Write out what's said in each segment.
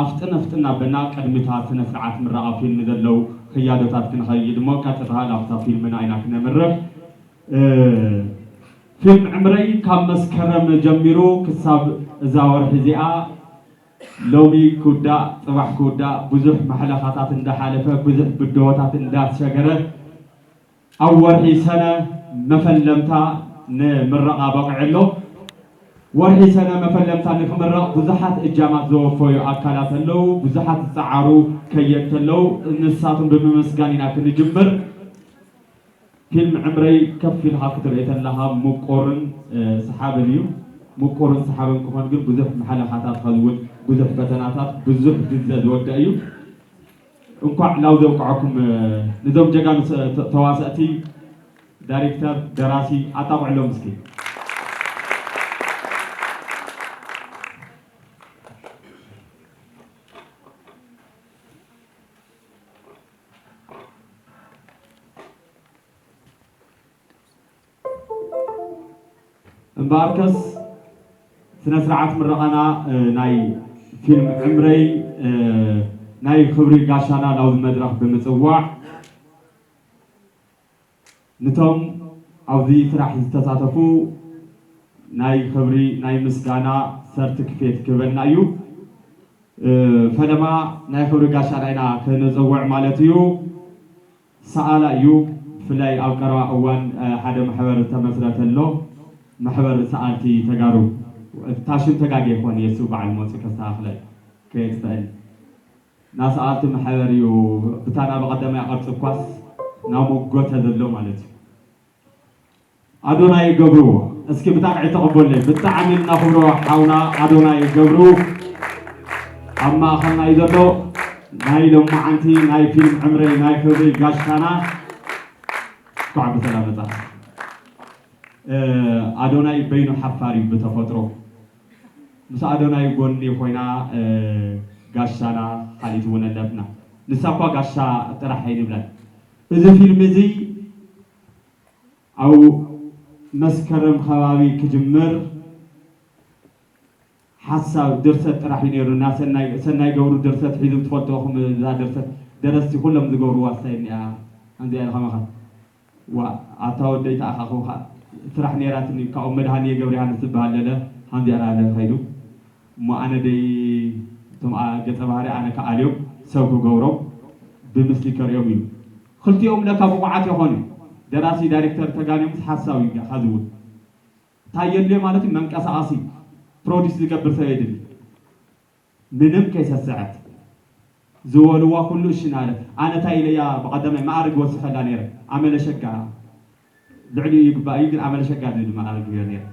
ኣፍጥን ኣፍጥን ኣበና ቅድሚታ ስነ ስርዓት ምረቓ ፊልም ዘለዉ ክያዶታት ክንኸይድ እሞ ቀጥታ ናብታ ፊልምና ኢና ክነምርሕ። እ፣ ፊልም ዕምረይ ካብ መስከረም ጀሚሩ ክሳብ እዛ ወርሒ እዚኣ ሎሚ ክውዳእ ጽባሕ ክውዳእ ብዙሕ ማሕለኻታት እንዳሓለፈ ብዙሕ ብድሆታት እንዳተሸገረ ኣብ ወርሒ ሰነ መፈለምታ ንምረቓ በቒዑ ኣሎ። ወርሒ ሰነ መፈለምታ ንክምረቕ ብዙሓት እጃማት ዘወፈዩ ኣካላት ኣለዉ፣ ብዙሓት ዝጸዓሩ ከየድቲ ኣለዉ። ንሳቶም ብምምስጋን ኢና ክንጅምር። ፊልም ዕምረይ ከፍ ኢልካ ክትርኢ ተለኻ ምቁርን ሰሓብን እዩ። ምቁርን ሰሓብን ክኾን ግን ብዙሕ መሓለኻታት ከዝውድ፣ ብዙሕ ፈተናታት፣ ብዙሕ ግዘ ዝወደእ እዩ። እንኳዕ ላው ዘብቅዐኩም። ንዞም ጀጋኑ ተዋሰእቲ፣ ዳይሬክተር፣ ደራሲ ኣጣቕዕሎም እስኪ። እምበኣርከስ ስነ ስርዓት ምረቓና ናይ ፊልም ዕምረይ ናይ ክብሪ ጋሻና ናብዚ መድረኽ ብምፅዋዕ ንቶም ኣብዚ ስራሕ ዝተሳተፉ ናይ ክብሪ ናይ ምስጋና ሰርቲፊኬት ክህበና እዩ። ፈለማ ናይ ክብሪ ጋሻና ኢና ክንፅውዕ ማለት እዩ። ሰኣላ እዩ። ብፍላይ ኣብ ቀረባ እዋን ሓደ ማሕበር ዝተመስረተ ኣሎ። ማሕበር ሰኣልቲ ተጋሩ። እታ ሽም ተጋጌ ይኾን የሱ በዓል መፂ ከስተኻኽለ ከየትኽእል ናስኣልቲ ማሕበር እዩ። ብታና ብቐዳማይ ቅርፂ እኳስ ናሞጎተ ዘሎ ማለት እዩ። ኣዶናይ ገብሩ እስኪ ብጣቕዒ ተቐበሉለይ። ብጣዕሚ እናኽብሮ ሓውና ኣዶናይ ገብሩ ኣብ ማእኸልና እዩ ዘሎ። ናይ ሎማዓንቲ ናይ ፊልም ዕምረይ ናይ ክብሪ ጋሻና እንኳዕ ብሰላም መጻ። ኣዶናይ በይኑ ሓፋር እዩ ብተፈጥሮ። ምስ ኣዶናይ ጎኒ ኮይና ጋሻና ሓሊት እውን ኣለትና። ንሳ እኳ ጋሻ ጥራሕ ኣይንብላን። እዚ ፊልም እዚ ኣብ መስከረም ከባቢ ክጅምር ሓሳብ ድርሰት ጥራሕ እዩ ነይሩ። እና ሰናይ ሰናይ ገብሩ ድርሰት ሒዙ ትፈልጥኹም እዛ ድርሰት ደረስቲ ኩሎም ዝገብርዋ ስታይ እኒኣ። ከምዚኣ ኢልካ መኸት ዋ ኣታ ወደይ ተኣኻኽብካ ስራሕ ነይራትኒ ካብኡ መድሃኒ ገብርሃንስ ዝበሃል ለለ ከምዚኣ ላለ ከይዱ እሞ ኣነ ደይ እቶም ገፀ ባህሪ ኣነ ከኣልዮም ሰብ ክገብሮም ብምስሊ ከርእዮም እዩ። ክልቲኦም ለካ ብቑዓት ይኾኑ። ደራሲ ዳይሬክተር ተጋንዮምስ ሓሳብ እዩ ካዚ እውን እንታይ የድልዮ ማለት እዩ መንቀሳቐሲ ፕሮዲስ ዝገብር ሰብ የድሊ። ምንም ከይሰስዐት ዝበልዋ ኩሉ እሺ እናበለ ኣነ እንታይ ኢለያ ብቐደማይ መኣርግ ወሲኸላ ነይረ ኣመለሸጋ ልዕሊኡ ይግባእ እዩ ግን ኣመለሸጋ ዝብል መኣርግ እዮ ነይረ።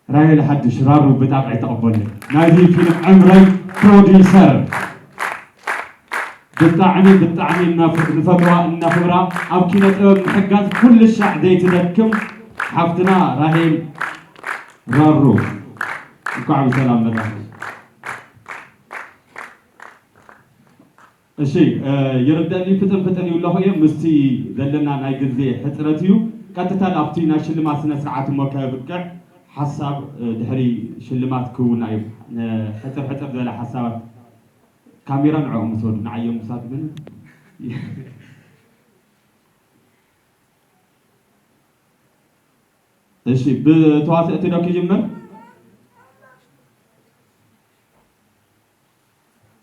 ራሄል ሓድሽ ራሩ ብጣቕዒ ተቐበሉ ናይዚ ፊልም ዕምረይ ፕሮዲሰር ብጣዕሚ ብጣዕሚ ንፈትዋ እናኽብራ ኣብ ኪነ ጥበብ ምሕጋዝ ኩሉ ሻዕ ዘይትደክም ሓፍትና ራሄል ራሩ እንኳዕ ብሰላም መጣ። እሺ ይርደኒ ፍጥን ፍጥን ይብለኹ እየ ምስቲ ዘለና ናይ ግዜ ሕፅረት እዩ። ቀጥታ ኣብቲ ናይ ሽልማት ስነ ስርዓት እሞ ከብቅዕ ሓሳብ ድሕሪ ሽልማት ክውና እዩ። ሕፅር ሕፅር ዝበለ ሓሳባት ካሜራ ንዕኦም ምሰዱ ንዓዮም ምሳድ ግን እሺ ብተዋስእቲ ዶ ክጅምር?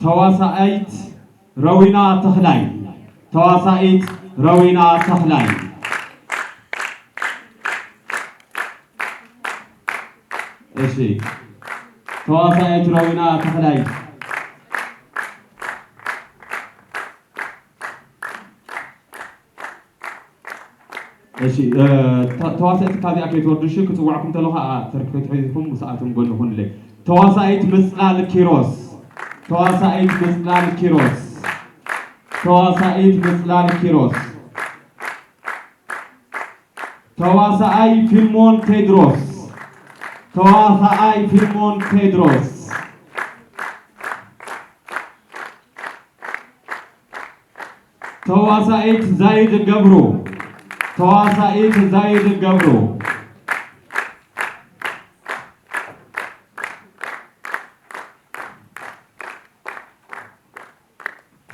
ተዋሳኣይት ረዊና ተኽላይ ተዋሳኢት ረዊና ተኽላይ እሺ ተዋሳኢት ረዊና ተኽላይ እሺ ተዋሳእቲ ካብዚኣ ከይትወርዱ እሺ ክፅዋዕኩም ተለኹ ሰርቲፊኬት ሒዝኩም ምስኣቶም ጎኒ ኩንለይ ተዋሳኢት ምፅላል ኪሮስ ተዋሳኢት ምፅላል ኪሮስ ተዋሳኢት ምፅላል ኪሮስ ተዋሳኣይ ፊልሞን ቴድሮስ ተዋሳኣይ ፊልሞን ቴድሮስ ተዋሳኢት ዛይድ ገብሩ ተዋሳኢት ዛይድ ገብሩ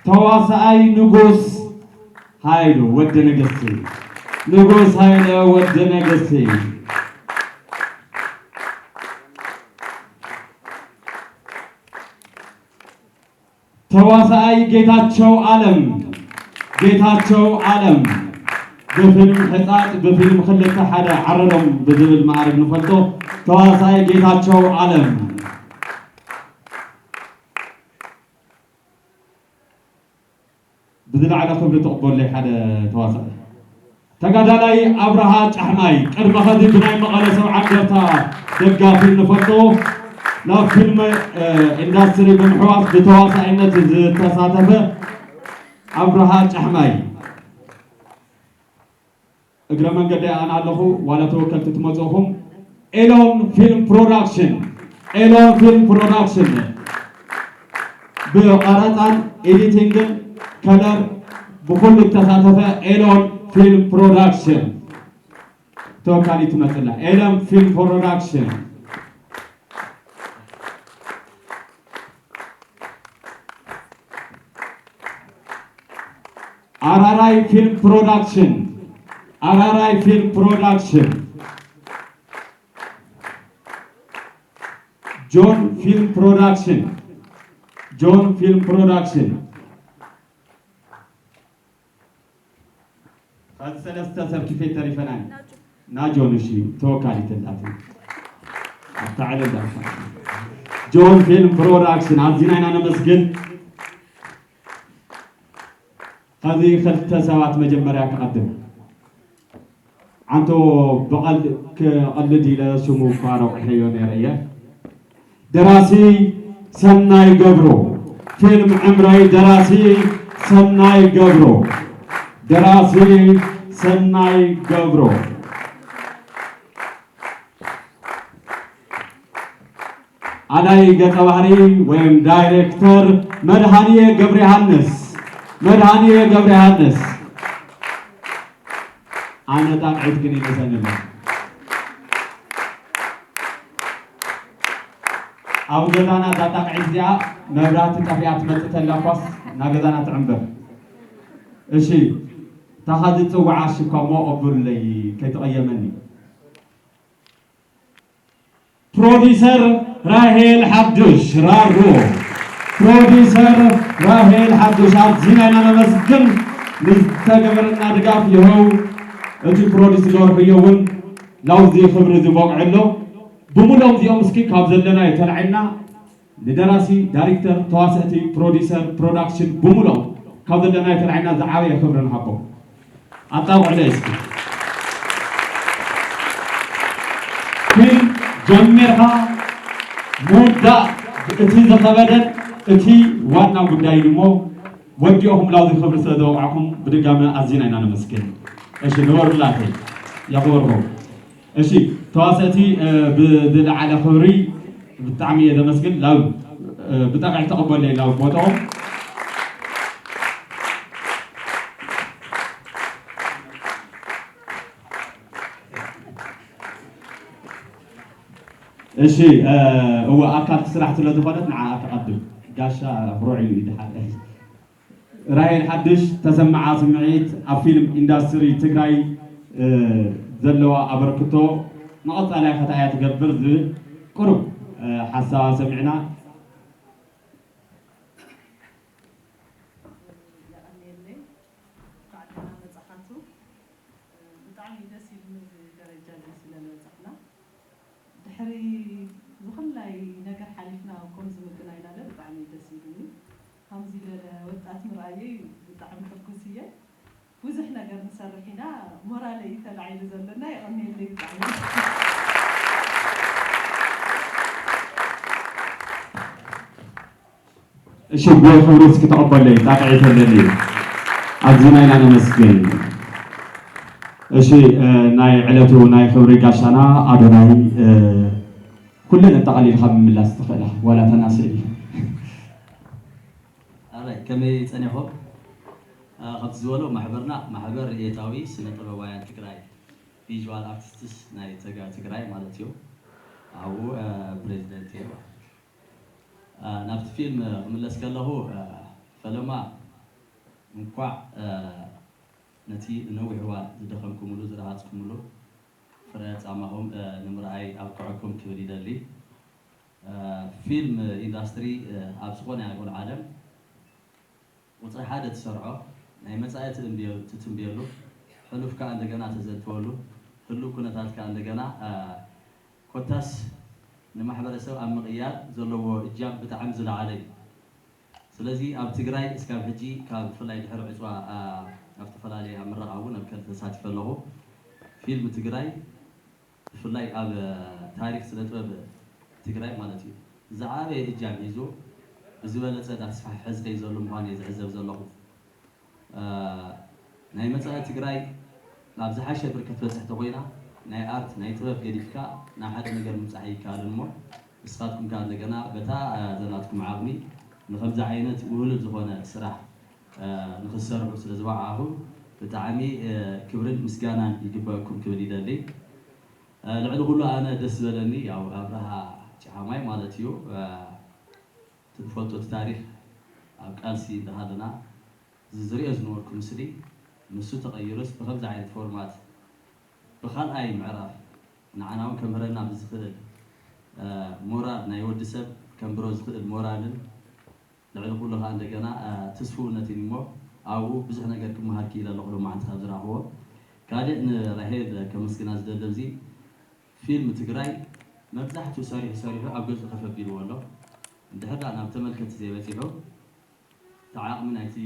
ተዋሳኣይ ንጉስ ሃይሉ ወዲ ነገስቲ፣ ንጉስ ሃይለ ወዲ ነገስቲ። ተዋሳኣይ ጌታቸው ኣለም፣ ጌታቸው ኣለም፣ ብፊልም ሕጻጽ፣ ብፊልም ክልተ ሓደ ዓረዶም ብዝብል መኣርግ ንፈልጦ ተዋሳኣይ ጌታቸው ኣለም። ብዝለዓለ ክብሪ ተቐበለይ ሓደ ተዋሳኣይ። ተጋዳላይ ኣብርሃ ጫሕማይ፣ ቅድሚ ኸዚ ብናይ መቐለ ሰብዓ እንደርታ ደጋፊ ንፈልጦ፣ ናብ ፊልም፣ እ፣ ኢንዳስትሪ ብምሕዋስ ብተዋሳኢነት ዝተሳተፈ ኣብርሃ ጫሕማይ። እግረ መንገደይ ኣነ ኣለኹ፣ ዋላ ተወከልቲ ትመጽእኹም። ኤሎን ፊልም ፕሮዳክሽን፣ ኤሎን ፊልም ፕሮዳክሽን ብቐረጻን ኤዲቲንግን ከለር ብኹሉ እተሳተፈ ኤሎን ፊልም ፕሮዳክሽን ተወካሊ ትመጽላ። ኤሎን ፊልም ፕሮዳክሽን። ኣራራይ ፊልም ፕሮዳክሽን፣ ኣራራይ ፊልም ፕሮዳክሽን፣ ጆን ፊልም ፕሮዳክሽን፣ ጆን ፊልም ፕሮዳክሽን። ኸዚ ሰለስተ ሰብ ኪፌት ተሪፈናል። ናጆን፣ እሺ፣ ተወካሊት ኣላትኒ። ኣብታ ዕለት ዳርፋ። ጆን ፊልም ፕሮዳክሽን፣ ኣዚና ኢና ነመስግን። ኸዚ ኽልተ ሰባት መጀመርያ ክቐድም። ዓንቶ ብቐል-፣ ክቐልድ ኢለ ሽሙ እኳ ረቑሐዮ ነይረ እየ። ደራሲ ሰናይ ገብሩ። ፊልም ዕምረይ ደራሲ ሰናይ ገብሩ። ደራሲ ሰናይ ገብሩ። ኣዳይ ገጸ ባህሪ ወይም ዳይሬክተር መድሃንየ ገብረ ዮሃንስ። መድሃንየ ገብረ ዮሃንስ። ኣነ ጣቕዒት ግን ይነሰኒ ኣሎ። ኣብ ገዛና እዛ ጣቕዒት እዚኣ መብራህቲ ጠፊኣ ትመጽእ ተላ እኳስ ናብ ገዛና ትዕምብር። እሺ፣ እታ ኸዚ ጽውዓ እሺ እኳ እሞ ቀብሉለይ ከይትቐየመኒ። ፕሮዲሰር ራሄል ሓዱሽ ራሩ። ፕሮዲሰር ራሄል ሓዱሽ፣ ኣዚና ኢና ነመስግን ንዝተገበረና ድጋፍ። ይኸው እቲ ፕሮዲስ ዝገበርኩዮ እውን ናብዚ ክብሪ እዚ በቕዑ ኣሎ። ብምሎም እዚኦም እስኪ ካብ ዘለናዮ ተላዒልና ንደራሲ፣ ዳይሬክተር፣ ተዋሰእቲ፣ ፕሮዲሰር፣ ፕሮዳክሽን ብምሎም ካብ ዘለናዮ ተላዒልና ዝዓበየ ክብሪ ንሃቦም። ኣጣቕዑለይ እስኪ። ፊልም ጀሚርካ ምውዳእ እቲ ዝኸበደን እቲ ዋና ጉዳይን እሞ፣ ወዲኦኹም ላብዚ ክብሪ ስለ ዘብቃዕኩም ብድጋሚ ኣዚና ኢና ነመስግን። እሺ፣ ንበሩላተይ፣ የኽብርኹም። እሺ፣ ተዋሰእቲ፣ እ፣ ብዝለዓለ ክብሪ ብጣዕሚ እየ ዘመስግን። ላብ፣ እ፣ ብጣቕዒት ተቐበሉለይ ላብ ቦታኦም። እሺ፣ እ፣ እወ፣ ኣካልቲ ስራሕ ስለ ዝኾነት ንዓኣ ተቐድም። ጋሻ ኩርዕ ኢሉ እዩ ድሓር። ራሄል ሓድሽ ተሰምዓ ስምዒት ኣብ ፊልም ኢንዳስትሪ ትግራይ፣ እ፣ ዘለዋ ኣበርክቶ ንቐጻላይ ከታ እያ ትገብር ዝብል ቁሩብ፣ እ፣ ሓሳባ ሰሚዕና። የቐንየለይ። እንኳዕ ደህና መጻኻቱ። ብጣዕሚ ደስ ኢሉኒ እዚ ደረጃ እዚ ስለ ዝበጻሕና። ድሕሪ ዝኹላይ ነገር ሓሊፍና ከምዚ ምቅናይና ለ ብጣዕሚ ደስ ኢሉኒ። ከምዚ ለለ ወጣት ምርኣየይ ብጣዕሚ ሕጉስ እየ። ብዙሕ ነገር ንሰርሕ ኢና። ሞራለይ እዩ ተላዒሉ ዘሎ እና የቐንየለይ ብጣዕሚ። እሺ፣ ብክብሪ እስኪ ተቐበለይ፣ ጣቕዒት ኣለኒ። ኣዚና ኢና ነመስግን። እሺ፣ እ፣ ናይ ዕለቱ ናይ ክብሪ ጋሻና ኣዶናይ፣ እ፣ ኩለን ኣጠቓሊልካ ምምላስ ትኽእላ፣ ዋላ ተናስእ ኢኻ። ኣራይ፣ ከመይ ጸኒሖም? እ፣ ከምቲ ዝበሎ ማሕበርና ማሕበር ርእየታዊ ስነ ጥበባውያን ትግራይ፣ ቪዥዋል ኣርቲስትስ ናይ ተጋ-፣ ትግራይ ማለት እዩ። ኣብኡ፣ እ፣ ፕሬዚደንት እየ። እ፣ ናብቲ ፊልም ክምለስ ከለኹ፣ እ፣ ፈለማ እንኳዕ ነቲ ነዊሕ እዋን ዝደኸምኩምሉ ዝረሃፅኩምሉ ፍረ ፃማኹም ንምርኣይ ኣብቅዐኩም ክብል ይደሊ። ፊልም ኢንዳስትሪ ኣብ ዝኾነ ይኹን ዓለም ቁፅሪ ሓደ ትሰርዖ፣ ናይ መፃኢ ትእንብዮ- ትትንብየሉ፣ ሕሉፍ ከዓ እንደገና ተዘንትወሉ፣ ህሉው ኩነታት ከዓ እንደገና ኮታስ ንማሕበረሰብ ኣብ ምቕያር ዘለዎ እጃም ብጣዕሚ ዝለዓለ እዩ። ስለዚ ኣብ ትግራይ እስካብ ሕጂ ካብ ብፍላይ ድሕሪ ዕፅዋ ኣብ ዝተፈላለየ ኣብ ምረቓ እውን ኣብ ከለ ተሳቲፈ ኣለኹ። ፊልም ትግራይ ብፍላይ ኣብ ታሪክ ስነ ጥበብ ትግራይ ማለት እዩ ዝዓበየ እጃም ሒዙ ብዝበለፀ እንዳተስፋሕፈሐ ዝኸይ ዘሎ ምዃኑ እየ ዝዕዘብ ዘለኹ። ናይ መፃኢ ትግራይ ናብ ዝሓሸ ብርኪ ክትበፅሕ ተኮይና ናይ ኣርት ናይ ጥበብ ገዲፍካ ናብ ሓደ ነገር ምብፃሕ ኣይከኣልን እሞ ንስኻትኩም ከዓ እንደገና በታ ዘላትኩም ዓቕሚ ንከምዚ ዓይነት ውህሉል ዝኾነ ስራሕ ንክትሰርሑ ስለ ዝበዓኹም ብጣዕሚ ክብርን ምስጋናን ይግበእኩም ክብል ይደሊ። ልዕሊ ኩሉ ኣነ ደስ ዝበለኒ ያው ኣብርሃ ጭሓማይ ማለት እዩ ትፈልጦ እቲ ታሪክ ኣብ ቃልሲ እንዳሃለና ዝዝሪኦ ዝነበርኩ ምስሊ ንሱ ተቐይሩስ ብከምዚ ዓይነት ፎርማት ብካልኣይ ምዕራፍ ንዓና እውን ከምህረና ብዝኽእል ሞራል ናይ ወዲ ሰብ ከንብሮ ዝኽእል ሞራልን ልዕሊ ኩሉ ከዓ እንደገና ትስፍውነትን እሞ ኣብኡ ብዙሕ ነገር ክመሃር ክኢለ ኣለኹ ሎማዓንቲ ካብ ዝረኣኽዎ። ካልእ ንራሄል ከመስግና ዝደሊ ኣብዚ ፊልም ትግራይ መብዛሕትኡ ሰሪሑ ሰሪሑ ኣብ ገዝኡ ከፍ ኣቢልዎ ኣሎ። እንድሕር ደኣ ናብ ተመልከቲ ዘይበፂሑ እቲ ዓቕሚ ናይቲ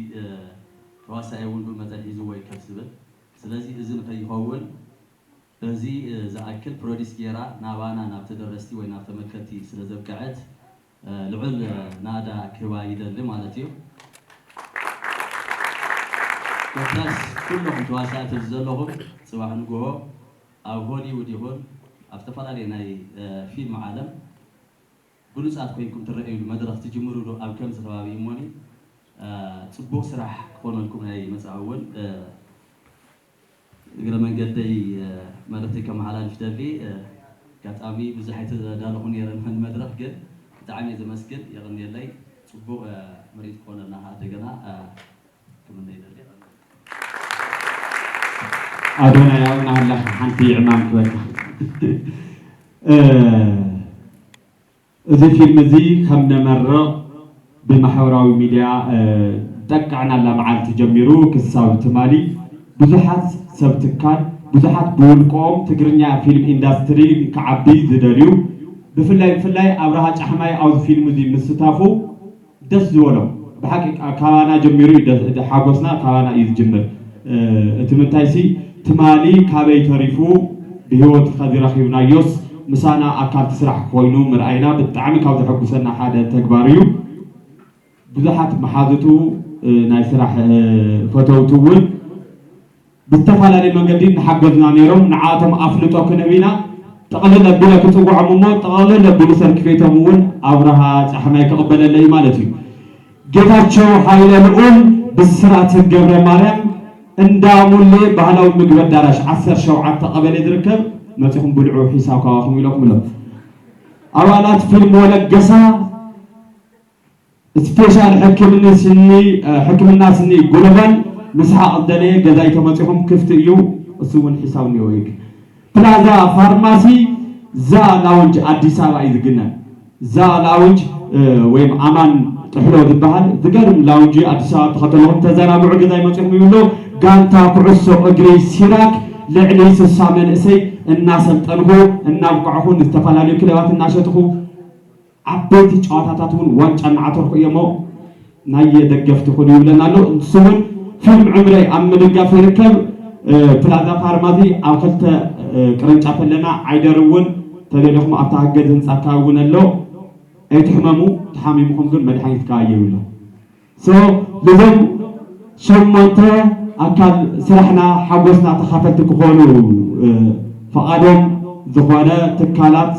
ተዋሳኢ እውን ብኡ መጠን ሒዝዎ እዩ ከፍ ዝብል። ስለዚ እዚ ንከይኸውን በዚ ዝኣክል ፕሮዲስ ጌራ ናባና ናብ ተደረስቲ ወይ ናብ ተመልከቲ ስለ ዘብቀዐት ልዑል ናእዳ ክህባ ይደሊ ማለት እዩ። ኮታስ ኩለኹም ተዋሳእቲ ዘለኹም ፅባሕ ንግሆ ኣብ ሆሊውድ ይኹን ኣብ ዝተፈላለዩ ናይ ፊልም ዓለም ብሉፃት ኮይንኩም ትረኣዩሉ መድረኽ ትጅምሩሉ ኣብ ከምዚ ከባቢ እሞኒ ፅቡቕ ስራሕ ክኾነልኩም ናይ መፃኢ እውን እግረ መንገደይ መልእኽተይ ከመሓላልፍ ደሊ ኣጋጣሚ ብዙሕ ኣይተዳለኹ ነይረ ንመድረኽ ግን ብጣዕሚ እየ ዘመስግን የቐንየለይ ፅቡቕ ምርኢት ክኾነልና ከዓ እንደገና ክምነ ይደሊ ኣዶናይ ኣብና ኣለኻ ሓንቲ ዕማም ክበልካ እዚ ፊልም እዚ ከም ነመርቕ ብማሕበራዊ ሚድያ ጠቅዕናላ መዓልቲ ጀሚሩ ክሳብ ትማሊ ብዙሓት ሰብ ትካል ብዙሓት ብውልቆም ትግርኛ ፊልም ኢንዳስትሪ ክዓቢ ዝደልዩ ብፍላይ ብፍላይ ኣብርሃ ጫሕማይ ኣብዚ ፊልም እዚ ምስታፉ ደስ ዝበሎም ብሓቂ ካባና ጀሚሩ እዩ ሓጎስና ካባና እዩ ዝጅምር እቲ ምንታይ ሲ ትማሊ ካበይ ተሪፉ ብህይወት ከዚ ረኺብናዮስ ምሳና ኣካል እቲ ስራሕ ኮይኑ ምርኣይና ብጣዕሚ ካብ ዘሐጉሰና ሓደ ተግባር እዩ። ብዙሓት መሓዙቱ ናይ ስራሕ ፈተውቲ እውን ብዝተፈላለየ መንገዲ እናሓገዙና ነይሮም። ንዓኣቶም ኣፍልጦ ክንህብ ኢና። ጥቕልል ኣቢለ ክፅውዖም እሞ ጥቕልል ኣቢሉ ሰርቲፊኬቶም እውን ኣብርሃ ፃሕማይ ክቕበለለይ ማለት እዩ። ጌታቸው ሃይለ ልዑል ብስራት ገብረ ማርያም እንዳ ሙሌ ባህላዊ ምግቢ ኣዳራሽ ዓሰርተ ሸውዓተ ቀበሌ ዝርከብ መፂኹም ብልዑ ሒሳብ ካባኹም ኢለኩም ኣሎ ኣባላት ፊልም ወለገሳ ስፔሻል ሕክምኒ ስኒ ሕክምና ስኒ ጉልባን ምስሓቕ ዝደለየ ገዛይ ተመፂኹም ክፍቲ እዩ እሱ እውን ሒሳብ እኒኦ ይብል ፕላዛ ፋርማሲ ዛ ላውንጅ ኣዲስ ኣበባ እዩ ዝግነን ዛ ላውንጅ ወይም ኣማን ጥሕሎ ዝበሃል ዝገርም ላውንጅ ኣዲስ ኣበባ ተኸተልኹም ተዘናግዑ ገዛይ መፂኹም ይብሎ ጋንታ ኩዕሶ እግሪ ሲራክ ልዕሊ ስሳ መንእሰይ እናሰልጠንኹ እናብቃዕኹ ንዝተፈላለዩ ክለባት እናሸጥኹ ዓበይቲ ጨዋታታት እውን ዋንጫ እናዓተርኩ እየሞ ናይ ደገፍቲ ኩኑ ይብለና ኣሎ። ንሱ እውን ፊልም ዕምረይ ኣብ ምድጋፍ ይርከብ። ፕላዛ ፋርማሲ ኣብ ክልተ ቅርንጫፍ ኣለና። ዓይደር እውን ተደሊኹም ኣብቲ ሃገዝ ህንፃ ኣካባቢ እውን ኣሎ። ኣይትሕመሙ፣ ተሓሚምኹም ግን መድሓኒት ከዓ የብሎ። ሶ ልዞም ሸሞንተ ኣካል ስራሕና ሓጎስና ተኻፈልቲ ክኾኑ ፈቓዶም ዝኾነ ትካላት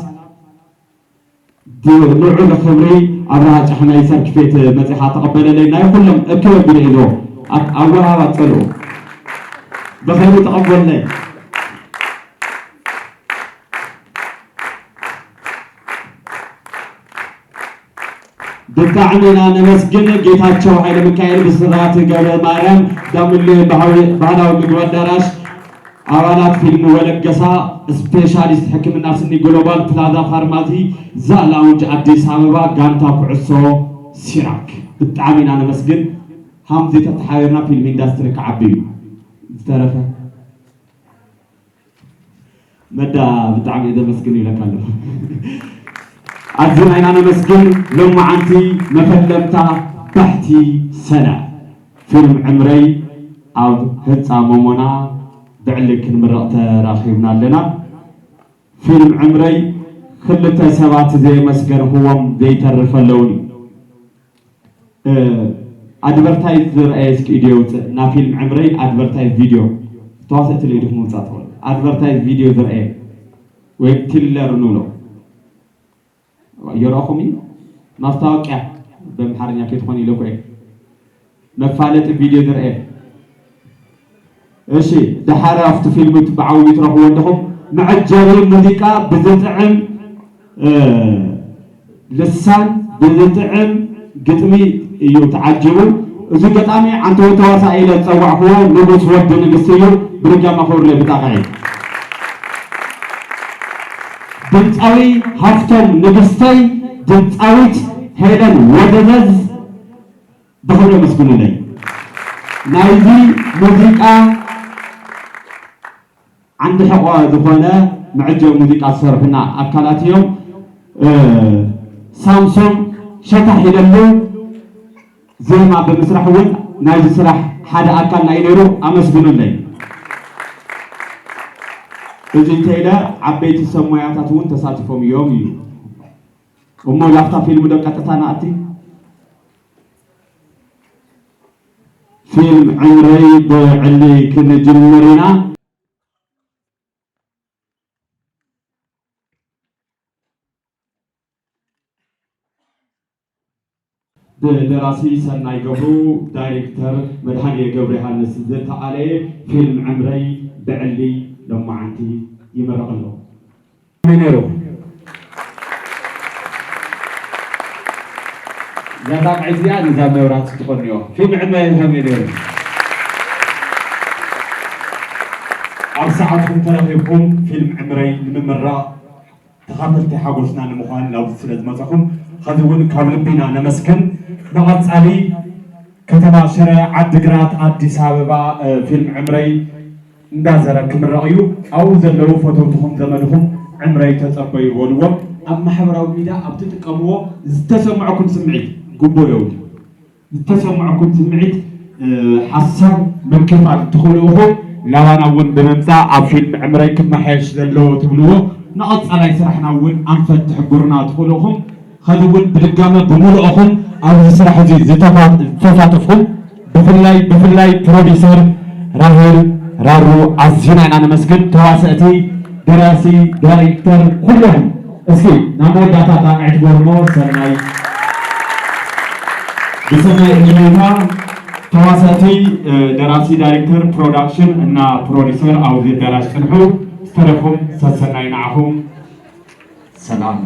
ልዑል ክብሪ ኣብርሃ ጫሕናይ ሰርቲፊኬት መፂኻ ተቐበለለይ ናይ ኩሎም እክብ ኣቢለ ኢልዎ ኣብ ወሃብ ኣፀልኡ ብኸይሩ ተቐበለለይ ብጣዕሚ ኢና ነመስግን ጌታቸው ኃይለ ሚካኤል፣ ብስራት ገብረ ማርያም፣ ዳሙሌ ባህዊ-፣ ባህላዊ ምግቢ ኣዳራሽ፣ ኣባላት ፊልም ወለገሳ፣ ስፔሻሊስት ሕክምና ስኒ ግሎባል ፕላዛ ፋርማሲ፣ ዛ ላውንጅ ኣዲስ ኣበባ፣ ጋንታ ኩዕሶ ሲራክ። ብጣዕሚ ኢና ነመስግን። ሃምዚ ተተሓቢርና ፊልም ኢንዳስትሪ ክዓቢ እዩ። ዝተረፈ መዳ ብጣዕሚ እየ ዘመስግን ይብለካ ኣለኹ። ኣዝና ኢና ነመስግን። ሎማዓንቲ መፈለምታ ባሕቲ ሰነ ፊልም ዕምረይ ኣብ ህንፃ መሞና ብዕሊ ክንምረቕ ተራኺብና ኣለና። ፊልም ዕምረይ ክልተ ሰባት ዘየመስገንክዎም ዘይተርፍ ኣለውኒ። እ፣ ኣድቨርታይዝ ዝረኣየ እስኪ ኢዱ የውፅእ። እና ፊልም ዕምረይ ኣድቨርታይዝ ቪድዮ ተዋሰእቲ ኢድኹም ምውፃእ ትኽእሉ። ኣድቨርታይዝ ቪድዮ ዝረኣየ ወይም ቲለር ንብሎ ይረኣኹም እዩ። ማስታወቅያ በምሓርኛ ከይትኾን ኢለ እኮ እየ። መፋለጢ ቪድዮ ዝረኣየ። እሺ፣ ደሓር ኣብቲ ፊልም እቲ ብዓብዩ ትረኽብዎ ኣለኹም። መዐጀቢ ሙዚቃ ብዝጥዕም፣ እ፣ ልሳን፣ ብዝጥዕም ግጥሚ እዩ ተዓጂቡ። እዚ ገጣሚ ዓንተቦ ተዋሳኢ ኢለ ዝጸዋዕክዎ ንጉስ ወዲ ንግስቲ እዩ። ብድጋሚ ክብሪ ብጣቕዒ። ድምፃዊ ሃፍቶም ንግስተይ፣ ድምፃዊት ሄለን ወደዘዝ፣ ብኽብሪ ኣመስግኑለይ። ናይዚ ሙዚቃ ዓንዲ ሕቆ ዝኾነ መዐጀቢ ሙዚቃ ዝሰርሑና ኣካላት እዮም። እ፣ ሳምሶም ሸታሕ ኢለሉ ዜማ ብምስራሕ እውን ናይዚ ስራሕ ሓደ ኣካል ናይ ነይሩ፣ ኣመስግኑለይ። እዚ እንተኢለ ዓበይቲ ሰብ ሞያታት እውን ተሳቲፎም እዮም እዩ። እሞ ላፍታ ፊልም ዶ ቀጥታ ንኣቲ? ፊልም ዕምረይ ብዕሊ ክንጅምር ኢና። ብደራሲ ሰናይ ገብሩ፣ ዳይሬክተር መድሃኔ ገብረዮሃንስ ዝተኣለየ ፊልም ዕምረይ ብዕሊ ሎማዓንቲ ይምረቕ ኣሎ። ከመይ ነይሩ? እዛ ጣቕዒት እዚኣ ነዛ መብራህቲ ትኾንዮ። ፊልም ዕምረይ ከመይ ነይሩ? ኣብ ሰዓትኩም ተረኺብኩም ፊልም ዕምረይ ንምምራቕ ተኻፈልቲ ሓጎስና ንምዃን ናብዚ ስለ ዝመጻኹም፣ ኸዚ እውን ካብ ልቢ ኢና ነመስግን። መቐጻሊ ከተማ ሽረ፣ ዓድግራት፣ ኣዲስ ኣበባ፣ እ፣ ፊልም ዕምረይ እንዳዘረ ክምረቕ እዩ። ኣብኡ ዘለዉ ፈተውትኹም ዘመድኹም ዕምረይ ተጸበዩ በልዎም። ኣብ ማሕበራዊ ሚድያ ኣብ ትጥቀምዎ ዝተሰምዐኩም ስምዒት፣ ግቡእ የብሉን። ዝተሰምዐኩም ስምዒት፣ እ፣ ሓሳብ ምክፋል ትኽእሉ ኢኹም። ላባና እውን ብምምጻእ ኣብ ፊልም ዕምረይ ክመሓየሽ ዘለዎ ትብልዎ ንቐጻላይ ስራሕና እውን ኣንፈት ትሕብሩና ትኽእሉ ኢኹም። ኸዚ እውን ብድጋመ ብምሉእኹም ኣብዚ ስራሕ እዚ ዝተፋ-፣ ዝተሳተፍኩም ብፍላይ፣ ብፍላይ ፕሮዲሰር ራሄል ራሩ ኣዚና ኢና ነመስግን። ተዋሰእቲ፣ ደራሲ፣ ዳይሬክተር፣ ኩሎም እስኪ ናብ መወዳእታ ጣቕዒት ጎርሞ ሰናይ። ብሰናይ ዕድሜታ ተዋሰእቲ፣ እ፣ ደራሲ፣ ዳይሬክተር፣ ፕሮዳክሽን እና ፕሮዲሰር ኣብዚ ኣዳራሽ ጽንሑ። ዝተረፉም ሰሰናይ ንዓኹም። ሰላም።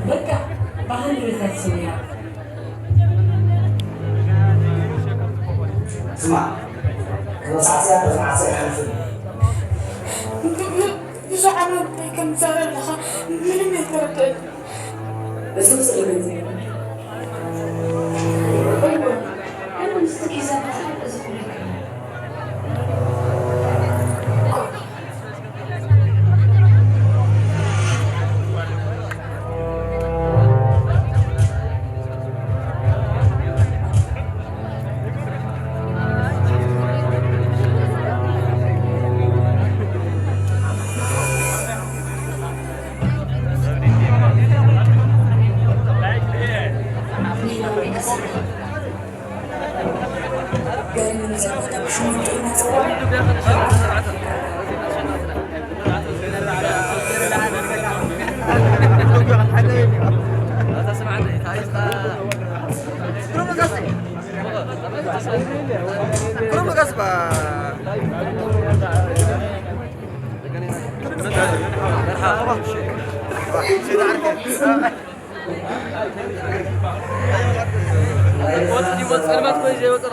በቃ፣ ባህል ቤታችን ያ። ስማ፣ መጽሓፍያ መጽሓፍያ ይሓልፍን። ብዙሕ ዓመት ከምትዛረብ ኣለኻ፣ ምንም ኣይተረድአን። እዚ ክስእልኒ። እሞ፣ ኣነ ምስቲ ኪዛ ብጣዕሚ እየ ዝፍለካ። ጸልማት ኮይኑ ዘይወፅእ